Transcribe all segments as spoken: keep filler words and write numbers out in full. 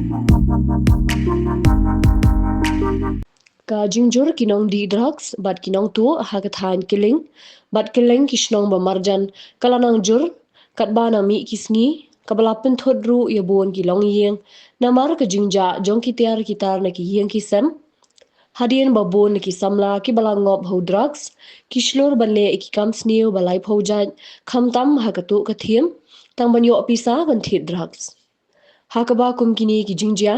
Ka jingjur ki nongdih drugs bad ki nongtuh ha ka thaiñ Killing bad Kylleng, ki shnong ba marjan, ka la nang jur katba nang mih ki sngi, kaba la pynthut ruh ïa bun ki longïing namar ka jingjah jong ki tiar ki tar na ki ïing ki sem. Hadien ba bun na ki samla kiba la ngop ha u drugs ki shlur ban leh ïa ki kam sniew ba laiphew jait, khamtam ha ka tuh ka thiem, tang ban ïoh pisa ban thied drugs. Ha kaba kum kine ki jingjia,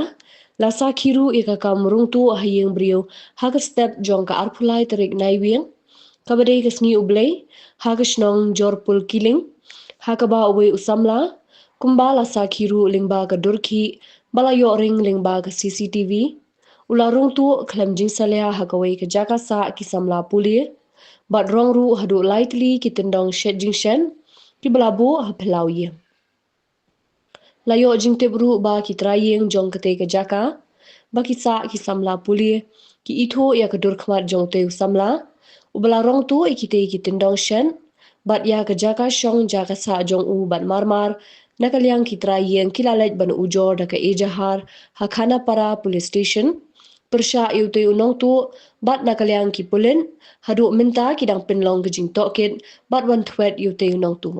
la sakhi ruh ïa ka kam rung tuh ha ïing briew ha ka step jong ka arphew lai tarik Naiwieng, kaba dei ka sngi U Blei, ha ka shnong Jorpul Killing, ha kaba uwei u samla, kumba la sakhi ruh lyngba ka dur khih ba la ïoh ring lyngba ka C C T V, u la rung tuh khlem jingsalia ha kawei ka jaka sah ki samla pule, bad rong ruh haduh lai tylli ki tyndong shet jingshen kiba la buh ha phyllaw ïing. La ïoh jingtip ruh ba ki trai ïing jong katei ka jaka ba ki sah ki samla pule ki ithuh ïa ka dur khmat jong utei u samla uba la rong tuh ïa kitei ki tyndong shet bad ïa ka jaka shong jaka sah jong u, bad marmar na ka liang ki trai ïing ki la leit ban ujor da ka ejahar ha Khanapara Police Station pyrshah ïa utei u nongtuh, bad na ka liang ki pulit haduh mynta ki dang pynlong ka jingtohkit bad wan thwet ïa utei u nongtuh.